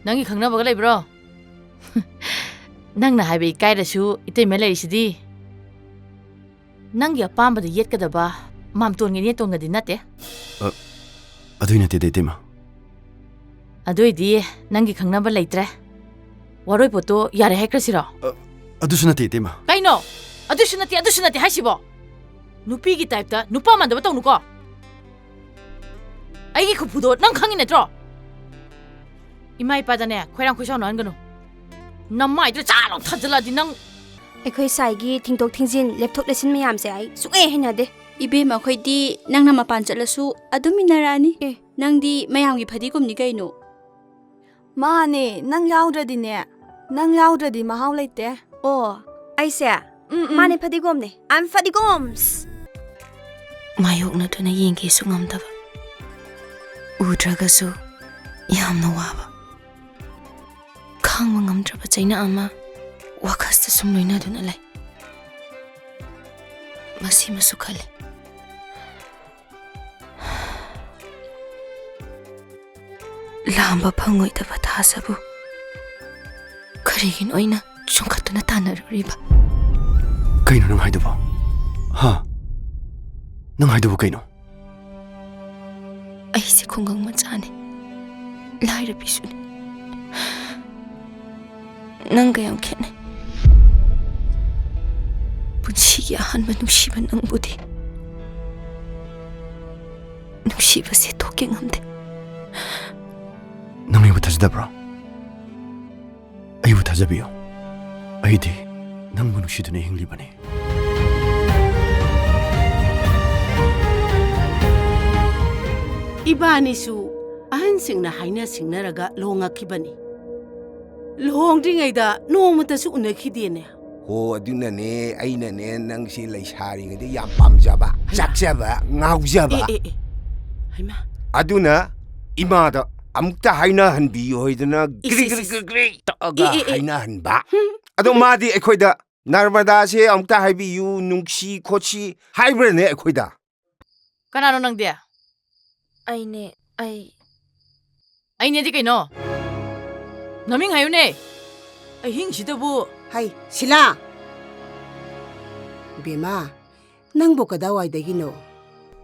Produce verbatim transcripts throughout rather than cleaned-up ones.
ꯅꯪꯒꯤ ꯈꯪꯅꯕꯒ ꯂꯩꯕ꯭ꯔꯣ? ꯅꯪꯅ ꯍꯥꯏꯕ ꯏꯀꯥꯏꯔꯁꯨ ꯏꯇꯩꯃ ꯂꯩꯔꯤꯁꯤꯗꯤ꯫ ꯅꯪꯒꯤ ꯑꯄꯥꯝꯕꯗ ꯌꯦꯠꯀꯗꯕ ꯃꯥꯝꯇꯣꯟꯒ ꯏꯅꯦꯇꯣꯟꯒꯗꯤ ꯅꯠꯇꯦ꯫ ꯑ, ꯑꯗꯨꯏ ꯅꯠꯇꯦꯗ, ꯏꯇꯩꯃ꯫ ꯑꯗꯨꯏꯗꯤ ꯅꯪꯒꯤ ꯈꯪꯅꯕ ꯂꯩꯇ꯭ꯔꯦ꯫ ꯋꯥꯔꯣꯏ ꯄꯣꯠꯇꯣ ꯌꯥꯔꯦ ꯍꯥꯏꯈ꯭ꯔꯁꯤꯔꯣ? ꯑ, ꯑꯗꯨꯁꯨ ꯅꯠꯇꯦ, ꯏꯇꯩꯃ꯫ ꯀꯩꯅꯣ? ꯑꯗꯨꯁꯨ ꯅꯠꯇꯦ, ꯑꯗꯨꯁꯨ ꯅꯠꯇꯦ ꯍꯥꯏꯁꯤꯕꯣ? ꯅꯨꯄꯤꯒꯤ ꯇꯥꯏꯞꯇ ꯅꯨꯄꯥ ꯃꯥꯟꯗꯕ ꯇꯧꯅꯨꯀꯣ꯫ ꯑꯩꯒꯤ ꯈꯨꯐꯨꯗꯣ ꯅꯪ ꯈꯪꯉꯤ ꯅꯠꯇ꯭ꯔꯣ? ꯏꯃꯥ ꯏꯄꯥꯗꯅꯦ ꯈꯣꯏꯔꯥꯡ ꯈꯣꯏꯁꯥꯎꯅꯍꯟꯒꯅꯨ꯫ ꯅꯃꯥꯏꯗꯨꯗ ꯆꯥ ꯂꯥꯎ ꯊꯥꯖꯤꯜꯂꯛꯑꯗꯤ ꯅꯪ꯫ ꯑꯩꯈꯣꯏ ꯁꯥꯏꯒꯤ ꯊꯤꯡꯗꯣꯛ ꯊꯤꯡꯖꯤꯟ, ꯂꯦꯞꯊꯣꯛ ꯂꯦꯞꯁꯤꯟ ꯃꯌꯥꯝꯁꯦ ꯑꯩ ꯁꯨꯡꯍꯩ ꯍꯩꯅꯗꯦ꯫ ꯏꯕꯦꯝꯃ, ꯑꯩꯈꯣꯏꯗꯤ ꯅꯪꯅ ꯃꯄꯥꯟ ꯆꯠꯂꯁꯨ ꯑꯗꯨꯝ ꯏꯟꯅꯔꯛꯑꯅꯤ꯫ ꯑꯦ꯫ ꯅꯪꯗꯤ ꯃꯌꯥꯝꯒꯤ ꯐꯗꯤꯒꯣꯝꯅꯤ ꯀꯩꯅꯣ꯫ ꯃꯥꯅꯦ, ꯅꯪ ꯌꯥꯎꯗ꯭ꯔꯗꯤꯅꯦ, ꯅꯪ ꯌꯥꯎꯗ꯭ꯔꯗꯤ ꯃꯍꯥꯎ ꯂꯩꯇꯦ꯫ ꯑꯣ, ꯑꯩꯁꯦ ꯎꯝ, ꯎꯝ꯫ ꯃꯥꯅꯦ, ꯐꯗꯤꯒꯣꯝꯅꯦ꯫ I'm ꯐꯗꯤꯒꯣꯝꯁ꯫ ꯃꯥꯌꯣꯛꯅꯗꯨꯅ ꯌꯦꯡꯒꯦꯁꯨ ꯉꯝꯗꯕ, ꯎꯗ꯭ꯔꯒꯁꯨ ꯌꯥꯝꯅ ꯋꯥꯕ, ꯈꯥꯡꯕ ꯉꯝꯗ꯭ꯔꯕ ꯆꯩꯅꯥ ꯑꯃ ꯋꯥꯈꯜꯁꯤꯗ ꯁꯨꯝ ꯂꯣꯏꯅꯗꯨꯅ ꯂꯩ꯫ ꯃꯁꯤꯃꯁꯨ ꯈꯜꯂꯤ꯫ ꯂꯥꯝꯕ ꯐꯪꯉꯣꯏꯗꯕ ꯊꯥꯖꯕꯨ ꯀꯔꯤꯒꯤꯅꯣ ꯑꯩꯅ ꯆꯨꯡꯈꯠꯇꯨꯅ ꯇꯥꯟꯅꯔꯨꯔꯤꯕ? ꯀꯩꯅꯣ ꯅꯪ ꯍꯥꯏꯗꯨꯕꯣ? ꯍꯥ? ꯅꯪ ꯍꯥꯏꯗꯨꯕꯨ ꯀꯩꯅꯣ? ꯑꯩꯁꯦ ꯈꯨꯡꯒꯪ ꯃꯆꯥꯅꯤ, ꯂꯥꯏꯔꯕꯤꯁꯨꯅꯤ꯫ ꯅꯪꯒ ꯌꯥꯝ ꯈꯦꯠꯅꯩ꯫ ꯄꯨꯟꯁꯤꯒꯤ ꯑꯍꯥꯟꯕ ꯅꯨꯡꯁꯤꯕ ꯅꯪꯕꯨꯗꯤ ꯅꯨꯡꯁꯤꯕꯁꯦ ꯇꯣꯛꯀꯦ ꯉꯝꯗꯦ꯫ ꯅꯪ ꯑꯩꯕꯨ ꯊꯥꯖꯗꯕ꯭ꯔꯣ? ꯑꯩꯕꯨ ꯊꯥꯖꯕꯤꯌꯨ꯫ ꯑꯩꯗꯤ ꯅꯪꯕꯨ ꯅꯨꯡꯁꯤꯗꯨꯅ ꯍꯤꯡꯂꯤꯕꯅꯤ꯫ ꯏꯕꯥꯅꯤꯁꯨ ꯑꯍꯟꯁꯤꯡꯅ ꯍꯥꯏꯅ ꯁꯤꯡꯅꯔꯒ ꯂꯨꯍꯣꯡꯉꯛꯈꯤꯕꯅꯤ꯫ ꯂꯨꯍꯣꯡꯗ꯭ꯔꯤꯉꯩꯗ ꯅꯣꯡꯃꯇꯁꯨ ꯎꯅꯈꯤꯗꯦꯅꯦ꯫ ꯍꯣ, ꯑꯗꯨꯅꯅꯦ ꯑꯩꯅꯅꯦ ꯅꯪꯁꯦ ꯂꯩꯁꯥꯔꯤꯉꯩꯗ ꯌꯥꯝ ꯄꯥꯝꯖꯕ, ꯍꯩꯃꯥ꯫ ꯆꯥꯛꯆꯕ, ꯉꯥꯎꯖꯕ꯫ ꯑꯦ, ꯑꯦ, ꯑꯦ꯫ ꯍꯩꯃꯥ꯫ ꯑꯗꯨꯅ ꯏꯃꯥꯗ ꯑꯃꯨꯛꯇ ꯍꯥꯏꯅꯍꯟꯕꯤꯌꯨ ꯍꯥꯏꯗꯅ ꯏꯁ, ꯒ꯭ꯔꯤ ꯏꯁ, ꯒ꯭ꯔꯤ ꯏꯁ꯫ ꯒ꯭ꯔꯤ ꯒ꯭ꯔꯤ ꯇꯛꯑꯒ ꯑꯦ, ꯑꯦ, ꯑꯦ꯫ ꯍꯥꯏꯅꯍꯟꯕ꯫ ꯍꯨꯝ꯫ ꯑꯗꯣ ꯃꯥꯗꯤ ꯑꯩꯈꯣꯏꯗ ꯅꯔꯃꯗꯥꯁꯦ ꯑꯃꯨꯛꯇ ꯍꯥꯏꯕꯤꯌꯨ, ꯅꯨꯡꯁꯤ ꯈꯣꯠꯁꯤ ꯍꯥꯏꯕ꯭ꯔꯅꯦ ꯑꯩꯈꯣꯏꯗ? ꯀꯅꯥꯅꯣ ꯅꯪꯗꯤ? ꯑꯩꯅꯦ, ꯑꯩ꯫ ꯑꯩꯅꯦꯗꯤ ꯀꯩꯅꯣ? ꯅꯃꯤꯡ ꯍꯥꯏꯌꯨꯅꯦ꯫ ꯑꯍꯤꯡꯁꯤꯗꯕꯨ꯫ ꯍꯩ, ꯁꯤꯂꯥ! ꯕꯦꯝꯃ, ꯅꯪꯕꯨ ꯀꯗꯥꯏꯋꯥꯏꯗꯒꯤꯅꯣ?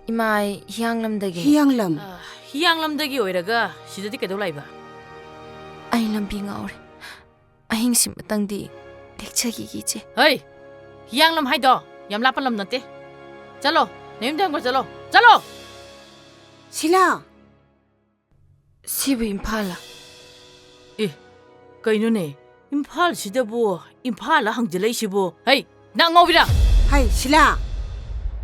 ꯏꯃꯥ, ꯑꯩ ꯍꯤꯌꯥꯡꯂꯝꯗꯒꯤꯅꯤ꯫ ꯍꯤꯌꯥꯡꯂꯝ? ꯑ, ꯍꯤꯌꯥꯡꯂꯝꯗꯒꯤ ꯑꯣꯏꯔꯒ ꯁꯤꯗꯗꯤ ꯀꯩꯗꯧ ꯂꯥꯛꯏꯕ? ꯑꯩ ꯂꯝꯕꯤ ꯉꯥꯎꯔꯦ꯫ ꯑꯍꯤꯡꯁꯤꯃꯇꯪꯗꯤ ꯂꯦꯛꯆꯈꯤꯒꯦ, ꯏꯆꯦ꯫ ꯍꯩ! ꯍꯤꯌꯥꯡꯂꯝ ꯍꯥꯏꯗꯣ ꯌꯥꯝ ꯂꯥꯞꯄ ꯂꯝ ꯅꯠꯇꯦ꯫ ꯆꯠꯂꯣ, ꯅꯌꯨꯝꯗ ꯍꯟꯈ꯭ꯔꯣ, ꯆꯠꯂꯣ꯫ ꯆꯠꯂꯣ! ꯁꯤꯂꯥ! ꯁꯤꯕꯨ ꯏꯝꯐꯥꯜꯂ? ꯑꯦ, ꯀꯩꯅꯣꯅꯦ? ꯏꯝꯐꯥꯜꯁꯤꯗꯕꯨ ꯏꯝꯐꯥꯜꯂ ꯍꯪꯖꯤꯜꯂꯛꯏꯁꯤꯕꯨ? ꯍꯩ, ꯅꯪ ꯑꯉꯥꯎꯕꯤꯔꯥ? ꯍꯩ, ꯁꯤꯂꯥ!